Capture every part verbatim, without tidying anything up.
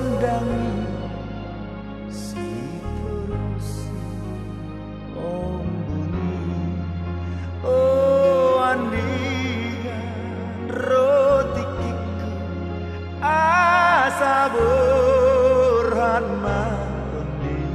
Dangi si porusi ombun i, o andigan ro tingkingku, asa borhat ma tondingku.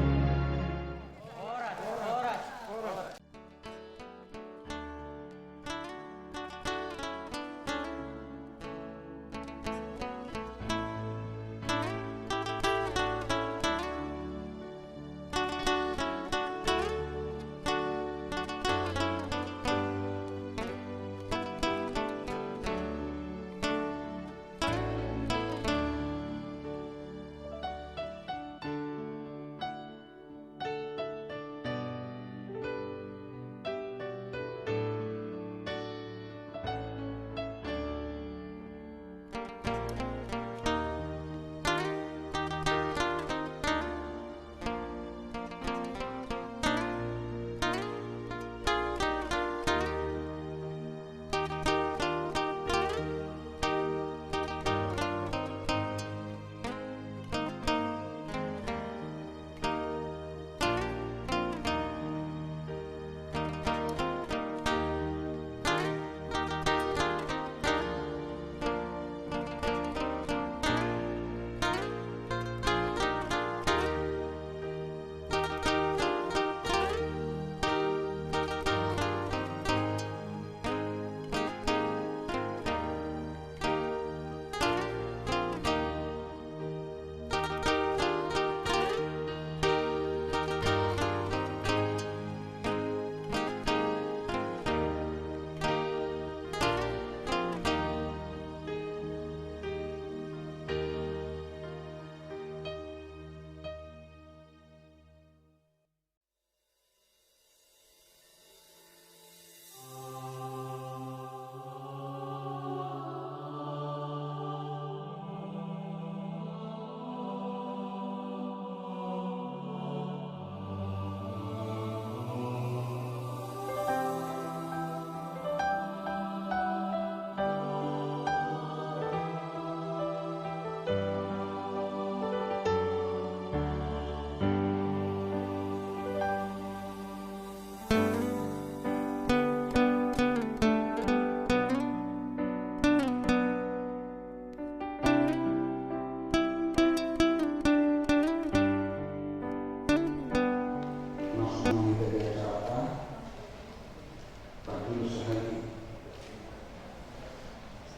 Parjolo sahali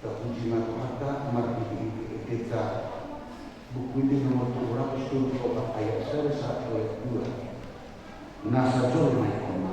tapuji ma Tuhanta marhitehite endenta. Buku Ende nomor tolu ratus tolu pulu opat ayat sada sahat ayat dua. Nasa jolma i homa.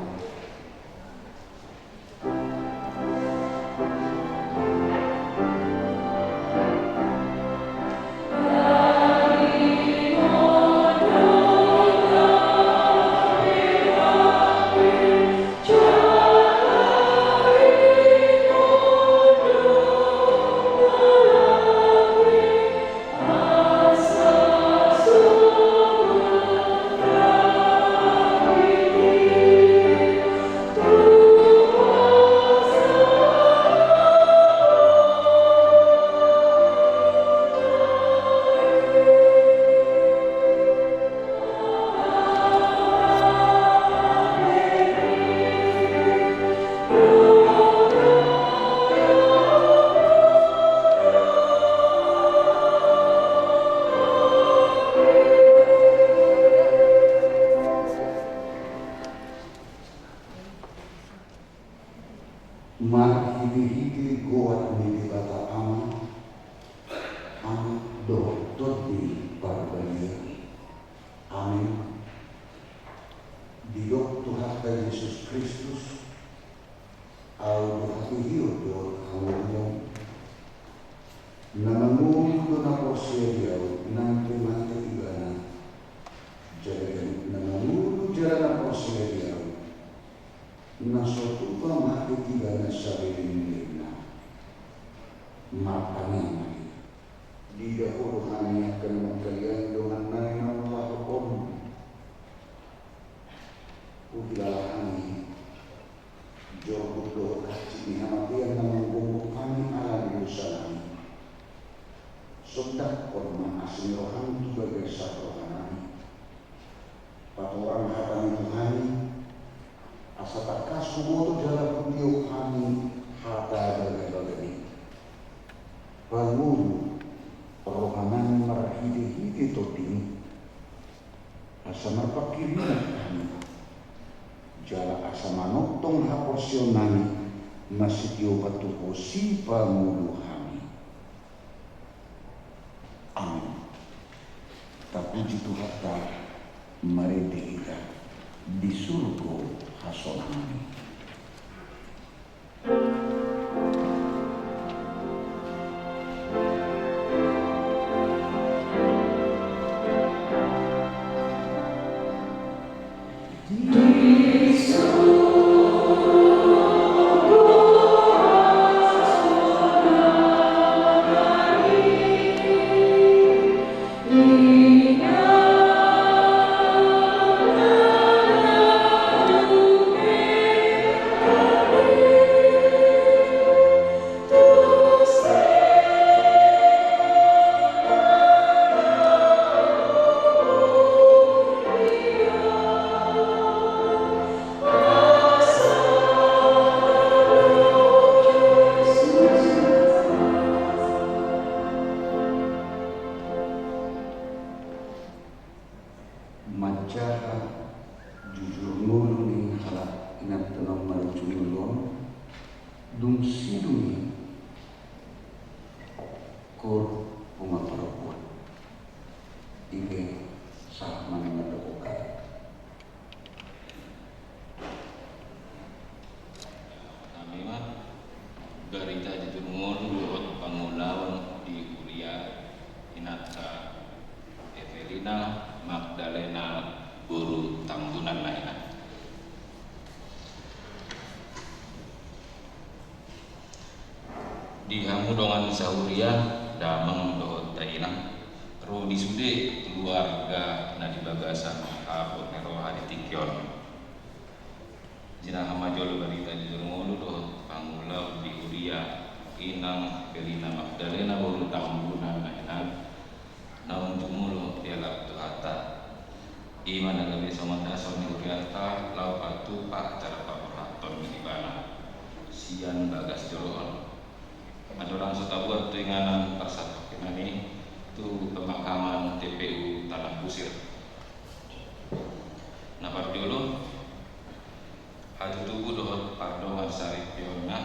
Marhitehite goar ni Debata Ama, Anak dohot Tondi Parbadia. Amen. Didok Tuhanta Jesus Kristus, Ahu do hagogoon dohot hamulian. Na mangolu do na porsea di Ahu, nang pe mate ibana. Jala ganup na mangolu jala na porsea di Ahu, na so tupa mate ibana saleleng lelengna, martangiang ma hita. Diida Ho do hami angka na mangaliangi dongan nami na mangulahon on. Huhilala hami jorguk dohot hansit ni hamatean na manggomgom hami ala ni dosa nami. Songon Dahon ma asi ni roham tu bagasan rohanami. Patorang hata ni Tuhan i, asa tangkas huboto jala hutiop hami hata bagabaga i. Pangolu rohanami marhitehite Tondi i, asa marpanghirim hami, jala asa manongtong haporseaonnami masitiopan tu Ho sipangolu hami. Amin. Tapuji Tuhanta, marende hita di surgo hasonangan i. Manjaha jujur ngolu ni halak inanta na marujung ngolu on, dung sidung i, kur punguan parompuan. Ipe sahat ma na mandok hata. Hami ma barita jujur ngolu dohot pangulaon di huria inanta Evelina Magdalena boru Tambunan na hinan. Di hamu dongan sahuria, damang dohot dainang, ro di sude keluarga na di bagasan hapot ni roha di tingki on. Jinaha ma jolo barita jujur ngolu dohot pangulaon di huria inang Evelina Magdalena boru Tambunan na hinan. Naung jumolo dialap Tuhanta. I ma na gabe songon dashon ni hurianta laho patupa acara paborhaton ni ibana sian bagas joro on. Andorang so tabuat tu inganan parsatongkinan i tu pemakaman T P U Tanah Kusir. Na parjolo, hatutubu dohot pardongan saripeonna.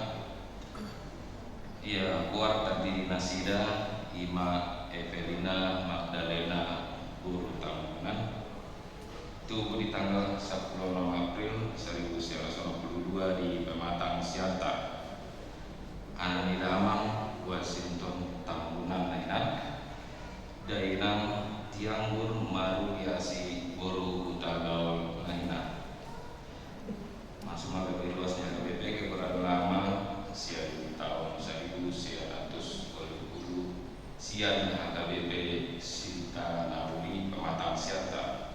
Ia goar tandiri nasida i ma Evelina Magdalena boru Tambunan. Tubu di tanggal sampulu onom April seribu sembilan ratus enam puluh dua di Pematang Siantar. Anak ni damang Washington Tambunan na hinan. Dainang Tianggur Maruliasi boru Hutagaol na hinan. Masuk ma gabe ruas ni H K B P Kebayoran Lama sian taon saribu sia ratus ualu pulu sian H K B P Sinta Nauli Pematang Siantar.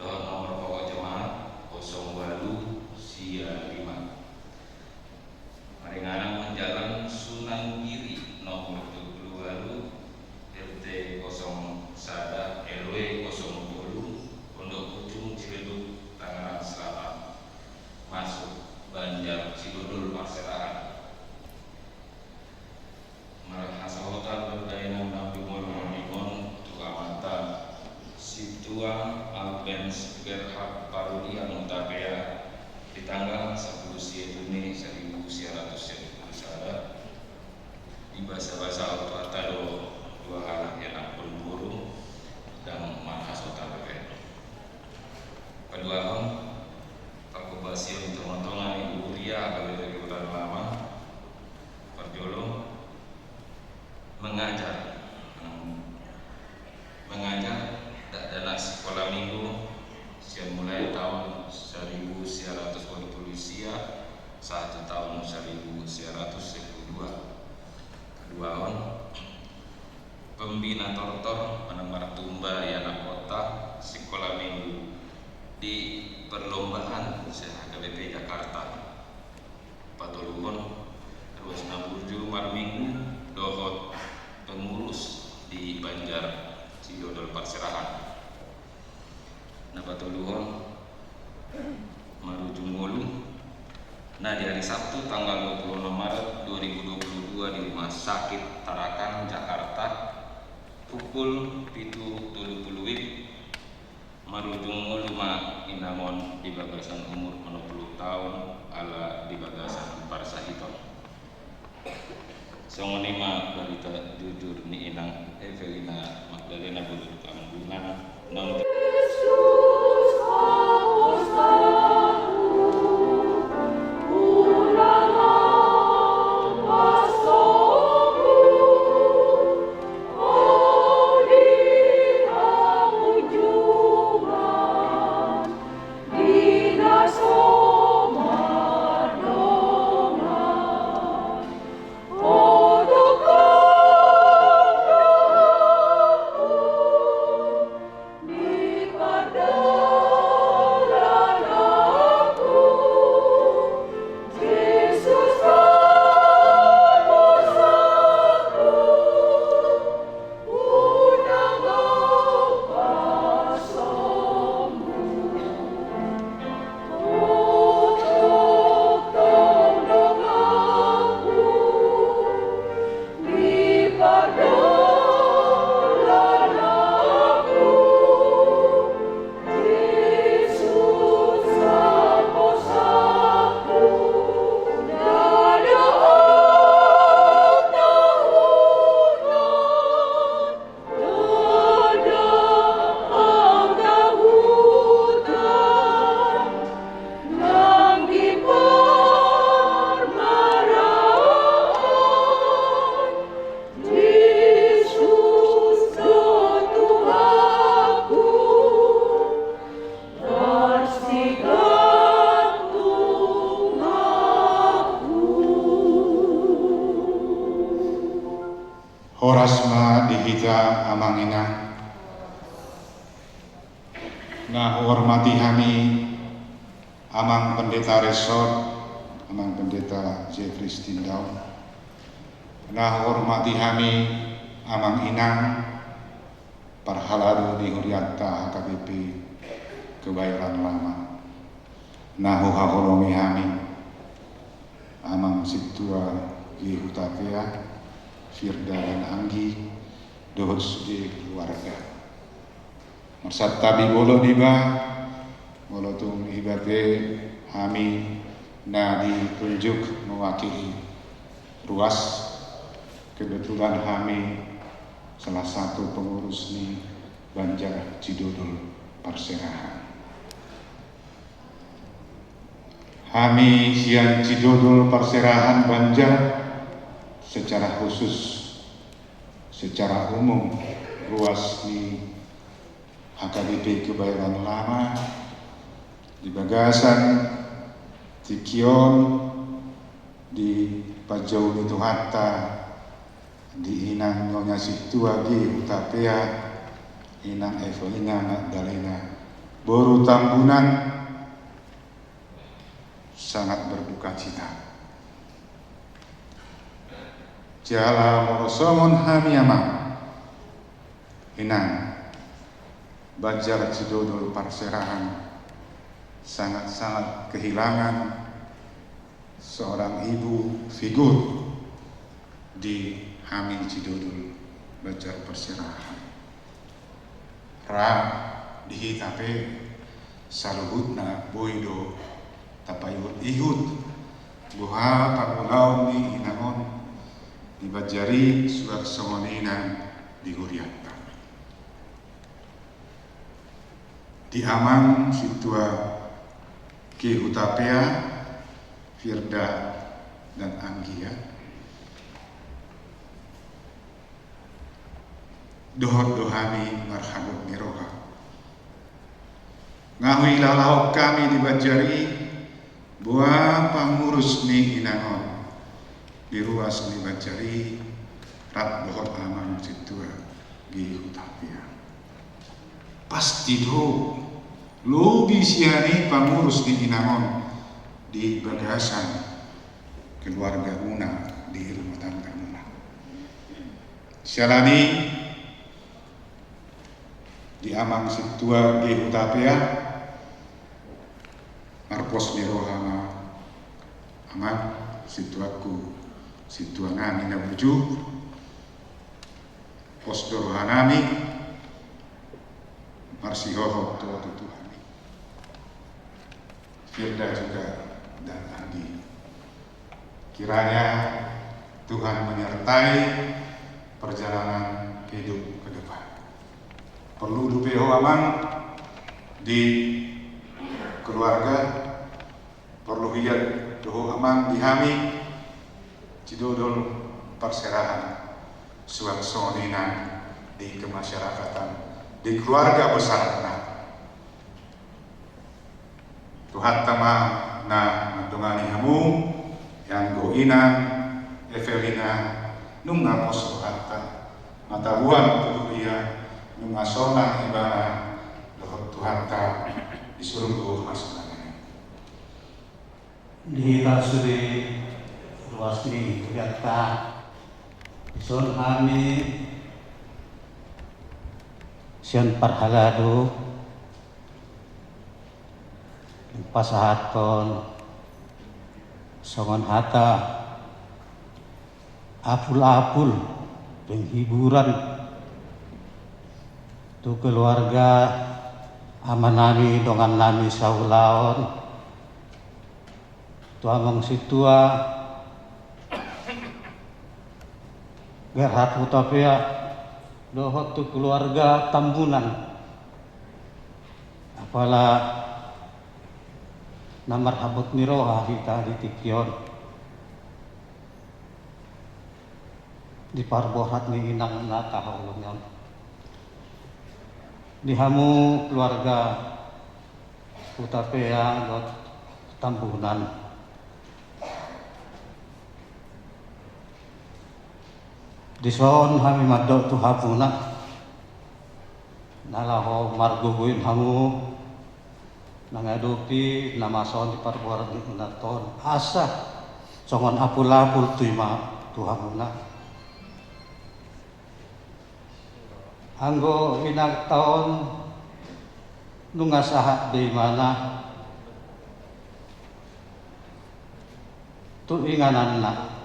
Dohot nomor pokok jemaat kosong ualu sia lima. Maringanan manjalang Sunan Giri nomor dua pulu ualu, R T kosong sada, R W kosong ualu, Pondok Pucung, Ciledug, Tangerang Selatan. Masuk Banjar Cidodol parserahan. Marhasohotan do dainang na jumolo marningon tu amanta Situan Albens Gerhard Parulian Hutapea di tanggal sampulu sia Juni saribu sia ratus sia pulu sada. Dibasabasahon Tuhanta do dua halak i anakkon boru, ndang marhasohotan dope. Paduahon, parhobasion di tongatonga ni huria H K B P Kebayoran Lama. Parjolo, mengajar. Mengajar dakdanak sikola minggu sian mulai taon saribu sia ratus ualu pulu sia sahat tu taon saribu sia ratus sia pulu dua. Paduahon, pembina tortor manang martumba i anakkon sikola minggu di perlombaan se-H K B P Jakarta. Patoluhon, ruas na burju marminggu dohot pengurus di Toluhon marujung ngolu. Nah, di hari Sabtu tanggal dua puluh enam Maret dua ribu dua puluh dua di Rumah Sakit Tarakan, Jakarta, pukul pitu tolu pulu wib, marujung ngolu ma inang on di bagasan umur onom pulu taon ala di bagasan parsahiton. Songon i ma barita jujur ni inang Evelina Magdalena boru Tambunan, naung Horas ma di hita amang inang. Na huhormati hami amang pendeta resort, amang pendeta Jeffrey Stindaun. Na huhormati hami amang inang parhalado ni hurianta H K B P Kebayoran Lama. Na huhaholongi hami amang sintua G Hutapea, Firda dan Anggi, dohot sude keluarga. Marsantabi bolon iba, molo tung iba pe hami na ditunjuk mewakili ruas, kebetulan hami salah satu pengurus ni Banjar Cidodol Parserahan. Hami sian Cidodol Parserahan Banjar secara khusus, secara umum, ruas ni H K B P Kebayoran Lama di bagasan tingki on dipanjou ni Tuhanta di inang Nyonya Sintua G Hutapea, inang Evelina Magdalena boru Tambunan, sangat berduka cita. Jala molo songon hami amang inang Banjar Cidodol Parserahan sangat-sangat kehilangan seorang ibu figur di hami Cidodol Banjar Parserahan. Ra di hita pe saluhutna boi do tapaihut-ihut boha pangulaon ni inang on di Banjar i suang songon i nang di hurianta. Di amang sintua G Hutapea, Firda dan Anggia. Dohot do hami marhabot ni roha. Nga huilalahon hami di Banjar i boha pangurus ni inang on di ruas ni Banjar i rap dohot amang sintua G Hutapea. Pasti do lobi sian i pangurus ni inang on di bagasan keluargamuna, di rumah tanggamuna. Siala ni i di amang sintua G Hutapea, Pos ni roha ma, Amang, sintuanku, sintuan nami na burju. Pos do roha nami, marsihohot tu Tuhan i. Firda juga dan Andi. Kiranya Tuhan menyertai perjalanan hidup ke depan. Porlu dope ho, Amang, di keluarga, porlu hian do ho, Amang, di hami, sidodol parserahan suang songon i nang di kemasyarakatan, di keluarga besarna. Tuhanta ma na mandongani hamu, ianggo inang Evelina nunga pos rohanta, mata boan tu huria, nunga sonang ibana dohot Tuhanta di surgo hasonangan i. Di hita sude ruas ni hurianta, dison hami sian parhalado pasahathon songon hata apul-apul penghiburan tu keluarga amanami, dongannami saulaon, tu amang sintua Gerhard Hutapea dohot tu keluarga Tambunan. Apala na marhabot ni roha hita di tingki on di parborhat ni inang na tahaholongi on. Di hamu keluarga Hutapea dohot Tambunan, dison hami mandok tu hamuna na laho margogoon hamu mangadopi na masa on di parborhat ni inanta on, asa songon apul-apul tu i ma tu hamuna. Anggo inanta on nunga sahat do imana tu ingananna,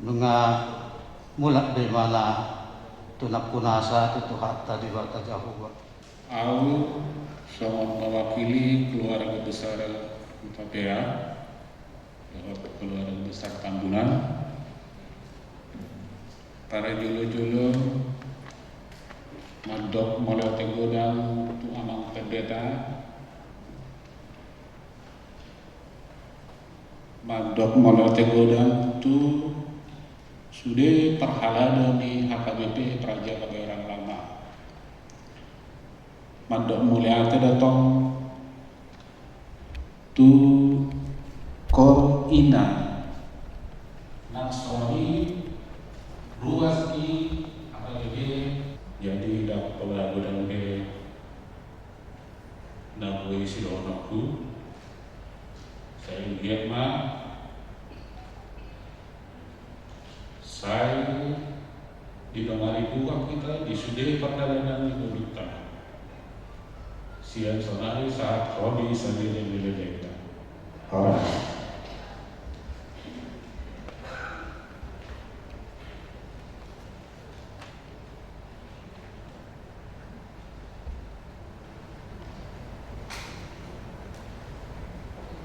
nunga mulak do imana tu nampunasa tu Tuhanta Debata Jahowa. Au songon mewakili keluarga besar Hutapea, keluarga besar Tambunan, parjolo-jolo mandok mauliate godang tu Amang Pendeta, mandok mauliate godang tu sude parhalado ni H K B P Praja Kebayoran Lama. Mandok mauliate do tong tu kor ina nang songon i ruas ni H K B P. Jadi ndang pola godang be na boi sidohononku, sai liat ma. Sai didongani Tuhan hita di sude pardalanan ni ngolunta, sian sonari sahat ro di saleleng ni lelengta. Amen.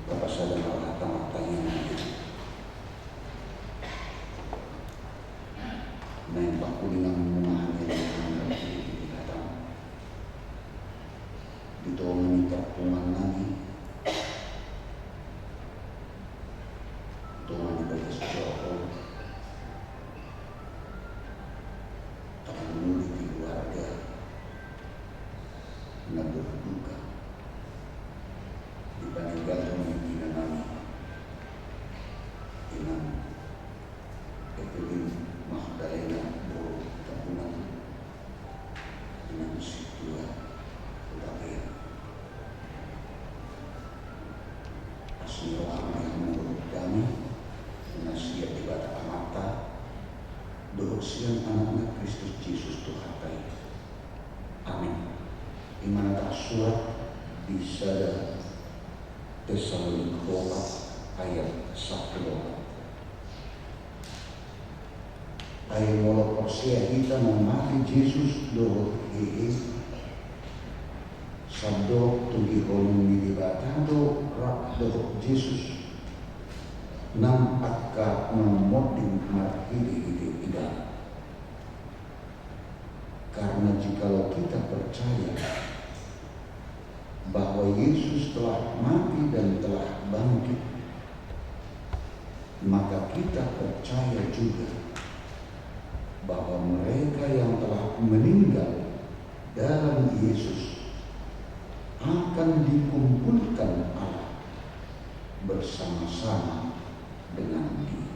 Bapa sada na marhata martangiang, naeng pangkulingan muna hami di hataM di tonga ni parpunguan nami, di tonga ni bagas joro, tapanuli keluarga na berduka di paninggalhon ni inanami, Inang Evelyn Magdalena boru Tambunan, Inang Sintua Hutapea. Asi ni roha ma di hamu dohot hami, na sian Debata Amanta dohot sian Anakna Kristus Jesus Tuhanta i. Amin. I ma na tarsurat di sada Tesalonik opat ayat sampulu opat. Ai molo porsea hita na mate Jesus dohot hehe, sandok togihonon ni Debata do rap dohot Jesus, nang angka na monding marhitehite Ibana. Karena jikalau kita percaya bahwa Yesus telah mati dan telah bangkit, maka kita percaya juga bahwa mereka yang telah meninggal dalam Yesus akan dikumpulkan Allah bersama-sama dengan Dia.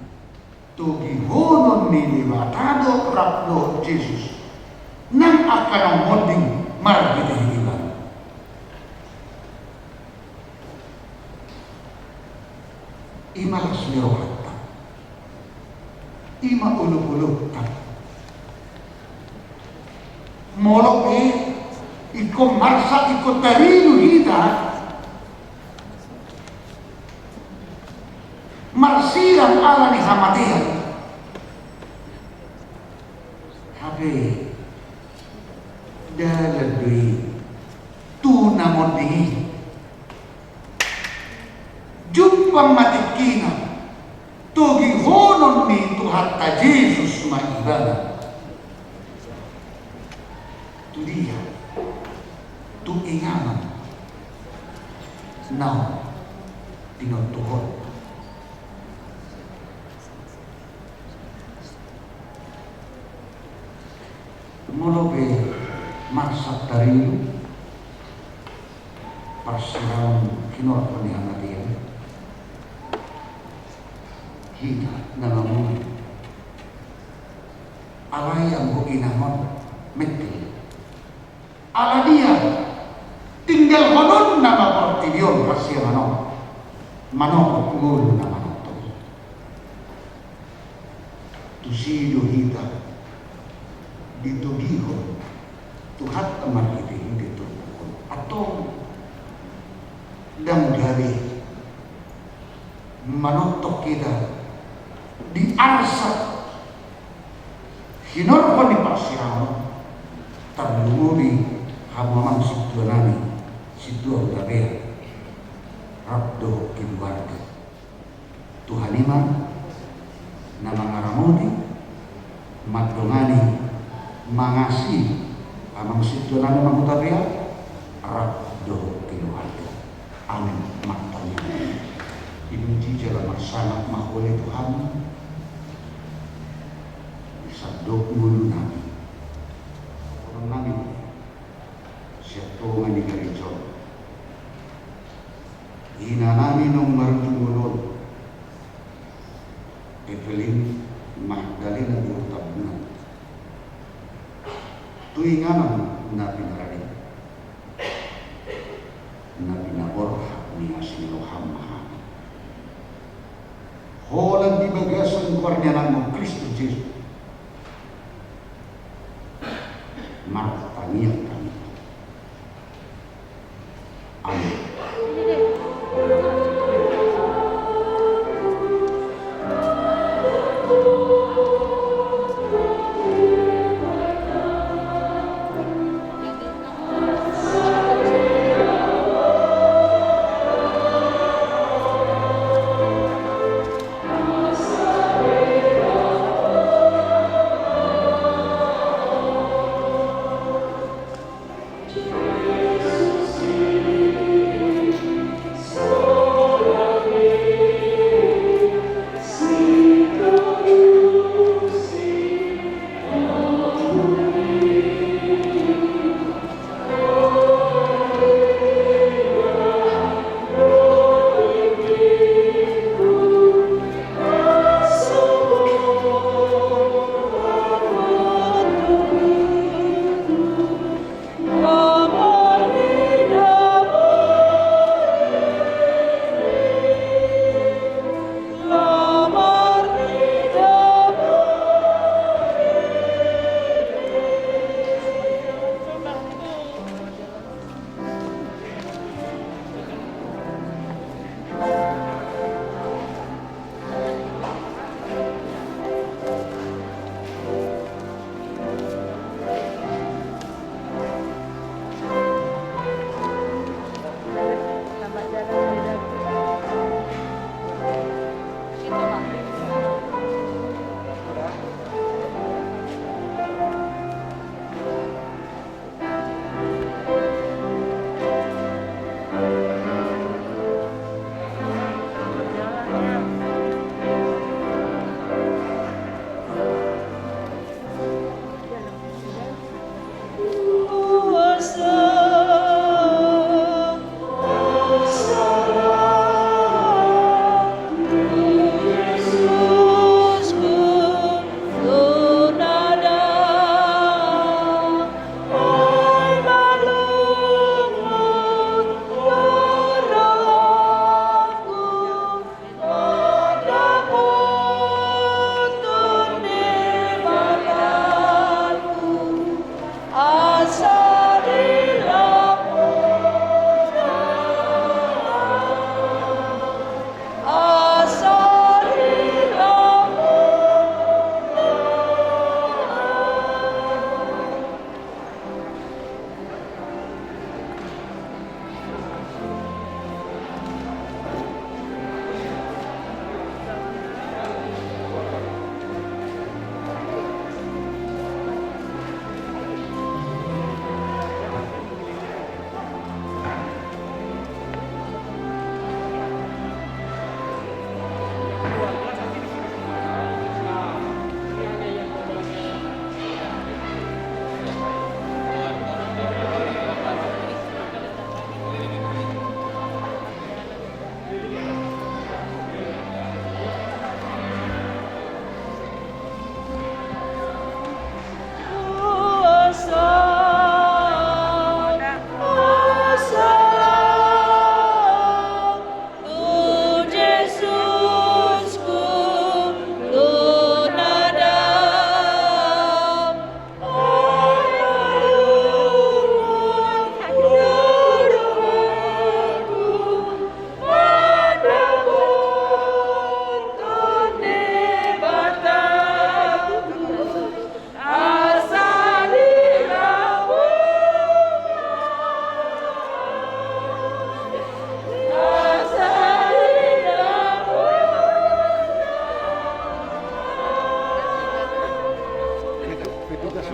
Togihonon ni Debata do rap dohot Jesus, nang angka na monding marhitehite Ibana. I ma las ni rohanta, i ma olopolopta. Molo pe ingkon marsak, ingkon tarilu hita, marsirang ala ni hamatean, hape dalan do i tu na monding i. Jumpang ma tingkina, togihonon ni Tuhanta Jesus ma ibana. Tu dia? Tu inganan na tinontuhon. Molo pe marsak tarilu, parsirangon hinorhon ni hamatean, hita na mangolu. Alai anggo inang on mengkel. Ala dia? Tinggalhononna ma portibi on, parsirangon on, manopot ngolu na manongtong i. Tusi do hita ditogihon Tuhanta marhitehite turpuk on. Antong ndang gabe manongtong hita di arsak hinorhon ni parsirangon on, tarlumobi hamu amang sintuanami, sintua hutapea, rap dohot keluarga. Tuhan i ma na mangaramoti, mandongani, mangasihi amang sintuanami, amang hutapea, rap dohot keluarga. Amin. Martangiang. Dipuji jala marsangap ma Ho ale Tuhan, di sandok ngolunami. Horonnami sian tonga ni gareja on, inanami naung marujung ngolu on, Evelyn Magdalena di Hutabunan, tu inganan na pinarade, na pinaborhat ni asi ni roham ma hami. Holan di bagasan goar ni Anakmu Kristus Jesus, martangiang hami. Amin.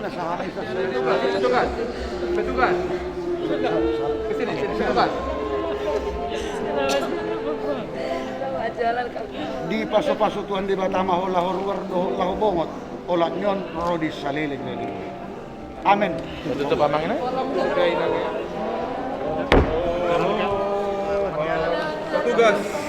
Petugas, petugas. Ke sini, sini, petugas. Dipasupasu Tuhan Debata ma ho laho ruar dohot laho bongot, olat ni on ro di saleleng leleng. Amen. Tutup amang ini. Petugas.